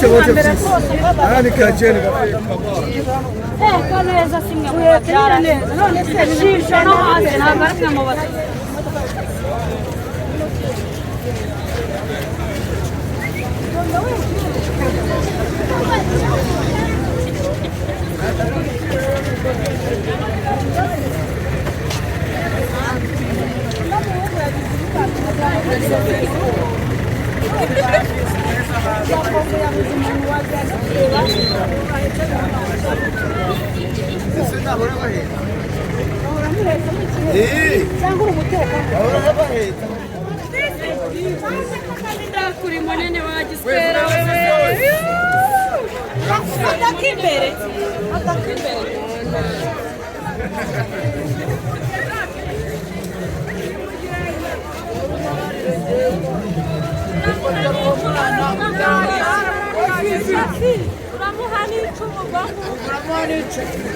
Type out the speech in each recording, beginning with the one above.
Wakamate wote sisi. Haya ni kajeni Eko neza simwe mu babyara none se jisho no hasi ntabwo ari mwe mu babyara. Kuri munini wagiswera wewe. Atak'imbere. Atak'imbere. Uramuha n'icumu uramuha n'icumu.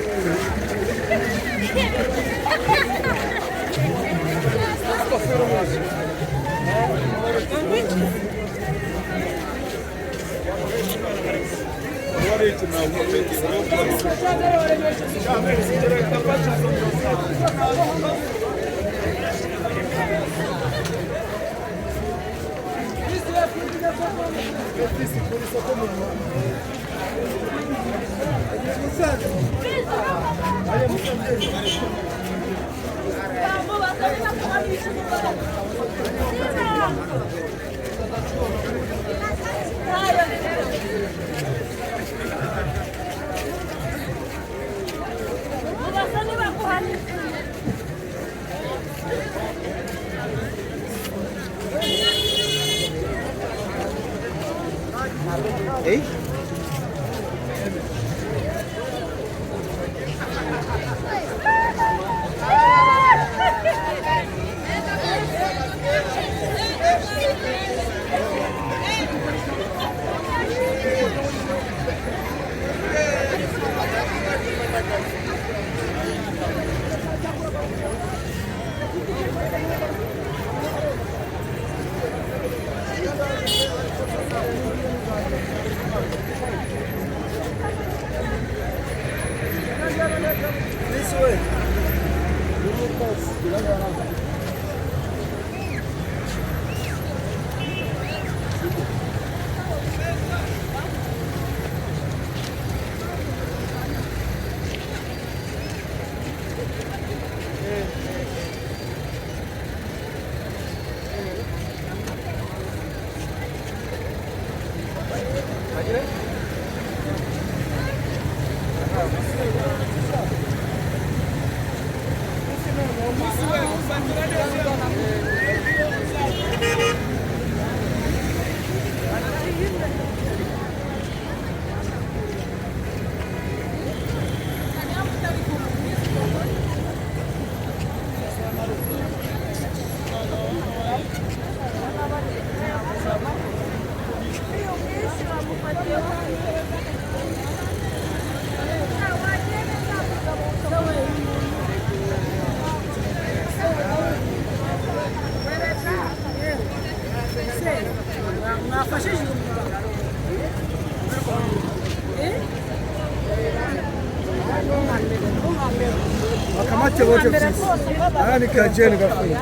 Wakamate wote sisi. Haya ni kajeni kafuni.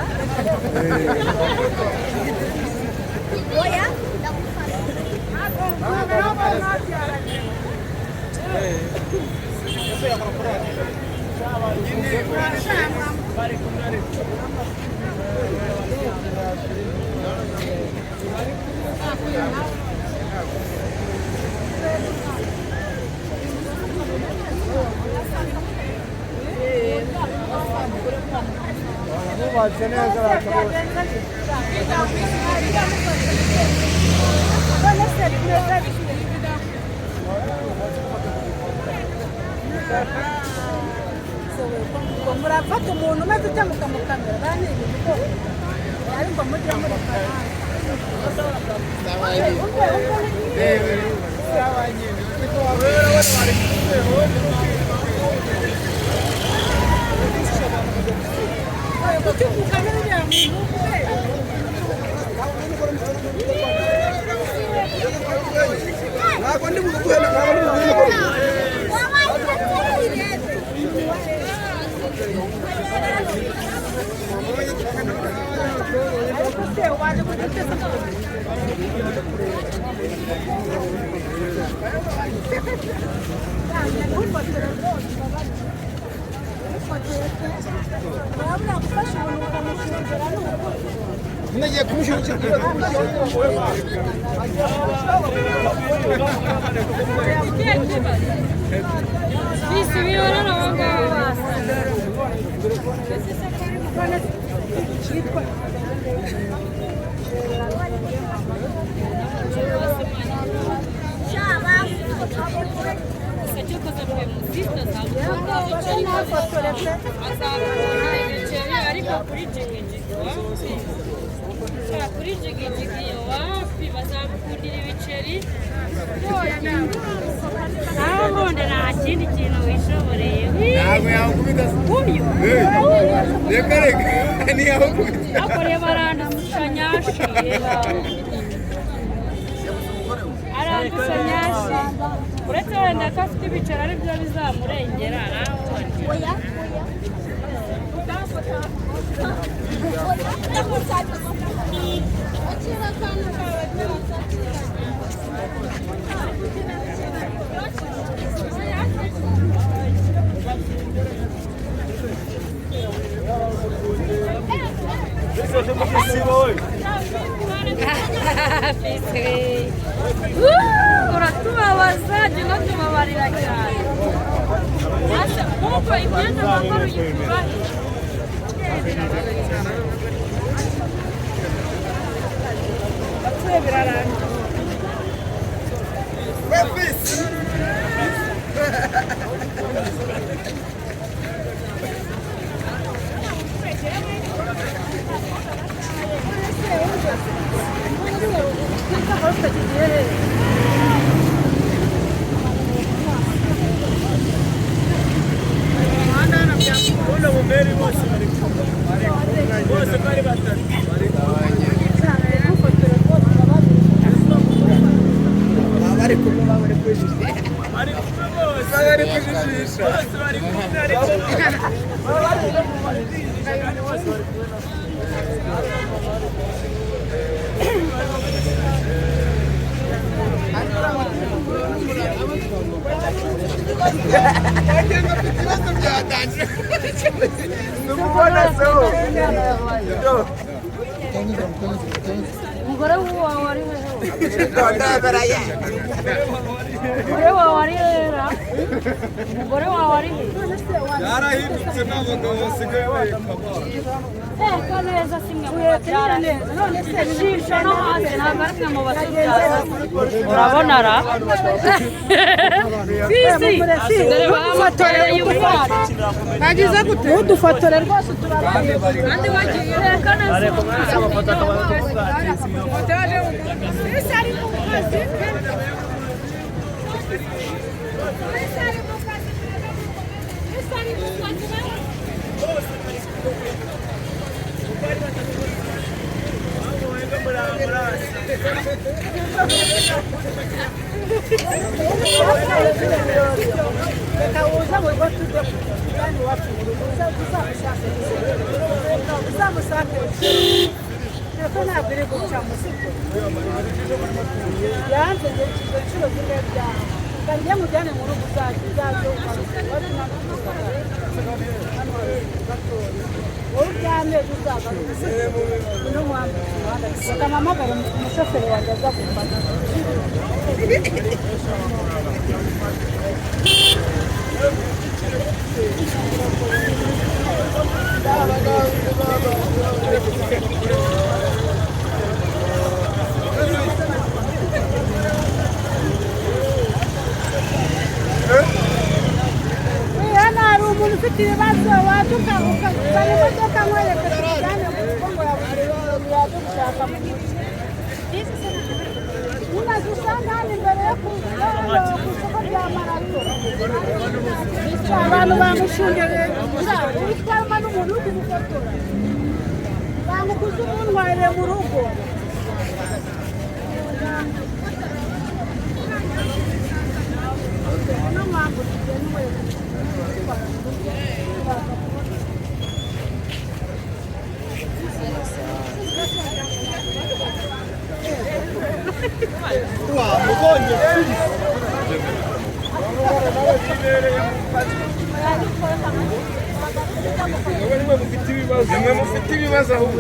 Murafata umuntu maze ujya mukamukamera bani ibintu ko ariko mujya muri Ntabwo ndi buguhe, ntabwo ndi buguhe. Ariko se waje kuduteza? Urabona gufasha umuntu ukamushungera ni ukuri. Nagiye kumushyigikira. Bisi bihorera abo ngabo basa. Gusa cyokoze pe muzita azakunda ibiceri, azakunda ibiceri, ariko kuri jigijigi wapi? Sha, kuri jigijigi iyo wapi, bazagukundira ibiceri naho ubundi nta kindi kintu wishoboreye. Ntabwo yakubita. Uyu Reka reka, ntiyakubita. Akoreye barandusha nyashi, arandusha nyashi. Uretse wenda ko afite ibiceri aribyo bizamurengera, naho ubundi. Fisi. Uratubabaza, jya unatubabarira cyane. Ese nk'uko imyenda wambara uyikura he? Bapfuye birarangira. Wefisi. Baba bari kumwe, baba bari kujijisha. Baba bari kujijisha. Wagira ngo afite ibibazo byatanje. Ni ukubona so. Umugore wawe ari hehe? Ndabaraye. Umugore wawe ari hehe? Umugore wawe ari hehe? Yarahindutse, n'abagabo basigaye baheka abana. Teka neza, si mwe mubabyara. Ijisho no hasi ntabwo ari mwe mubatubyara. Urabona ra? Fisi, dore bamutoreye umwana. Agize gute? Udufotore rwose turabaye. Kandi wagiye teka neza. Ese ari mu kazi. Ese ari mu kazi. Ese ari mu kazi. Reka uze mu rugo tujye kujyana iwacu mu rugo, uzamushake, uzamushake. Telefone ntabwo iri gucamo, sibyo? Yanze njye izo nshuro zimwe byaha. Kandi mujyane mu rugo, uzaze uzaze ugaruke iwacu, ntabwo hano gatoya. Wowe uryame, ejo uzagaruke, sibyo? Uno mwambutse umuhanda, reka mpamagare umushoferi wanjye aza gufata. Hano hari umuntu ufite ibibazo, waje ukazana imodoka nkwereke tujyane mu rugo, ngo yabuze yaje gushaka mu mujyi. Unaze usanga hano imbere yo ku isoko rya Marato. Abantu bamushungereye, utwarwa n'umuntu uri kumufotora. Bangukuze umuntwarire mu rugo. Wamubonye Nimwe mufite ibibazo ahubwo.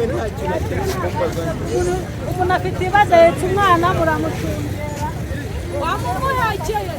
Umuntu afite ibibazo ahetse umwana muramucungera. Wamumuhekeye.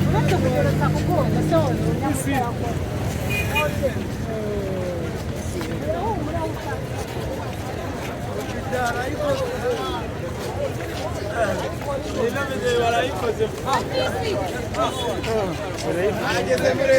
Uretse kugereka kugonga se wowe unyamukora. Ageze muri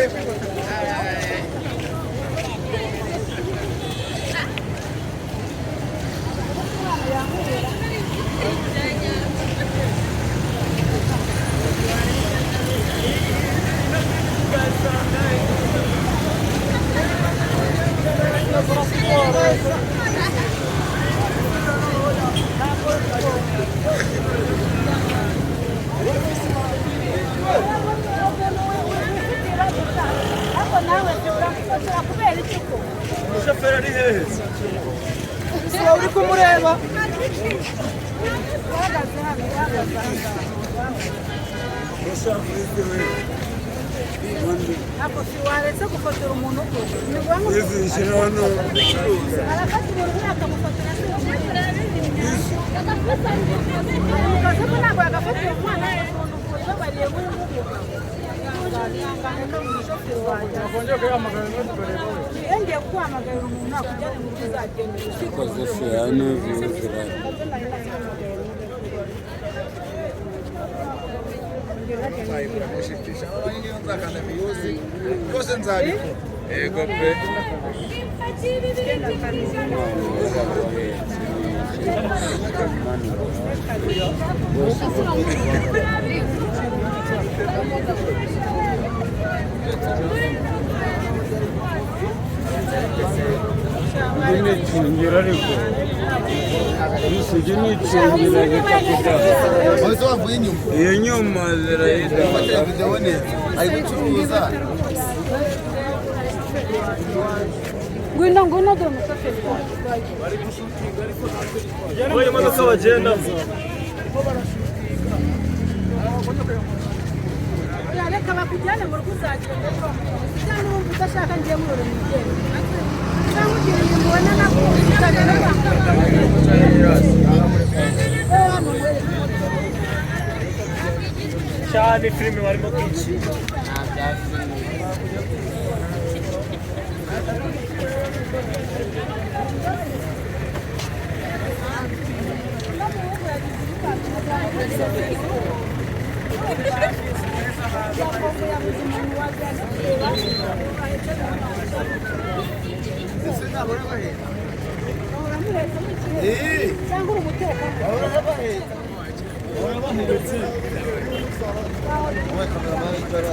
Ariko nawe uramufotora kubera iki ko? Umushoferi ari hehe? Uri kumureba. Uhagaze hano, uhagaze aha ngaha. Ntabwo si waretse gufotora umuntu ubwo. Ni ngombwa arafata umuntu uriya akamufotora se. Umukozi ko ntabwo yagafotoye umwana we ukuntu ubabariye nk'uyu nguyu. Ihangane ko umushoferi wanjye. Yongeye kuguhamagarira umuntu akujyane mu rugo uzagenda. Koze hano zirahari. Rwose nzabikora. Yego pe. Nicungira ariko isugi nicungira bikakudaha. Wahise wavuye inyuma. Iyo nyuma zirayidaha. Ufatira video neza. Ari gucuruza. Ngwino ngwino dore umushoferi wanjye. Wowe imodoka bagendamo. Oya, reka bakujyane mu rugo uzagenda cyangwa urumva udashaka ngiye muri uru mugeni cyangwa ugira ibintu ubona nako uzagenda Cyane filime barimo kwicira. Ese ntabwo urabaheka. Eh, cyangwa uri umutekano. urabaheka. Wowe kameramani itara.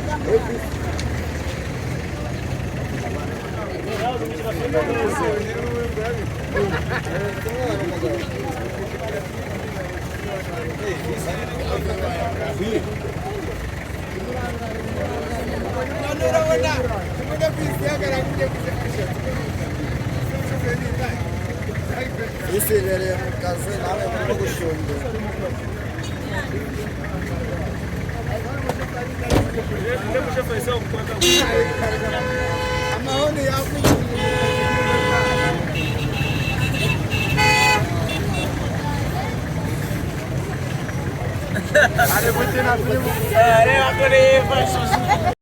Urabona tubona bisi ihagarara ujye kujya. Isibereye mu kazi nawe urimo gushungura. Amahoni yavuye. Areba kuri yifashishije.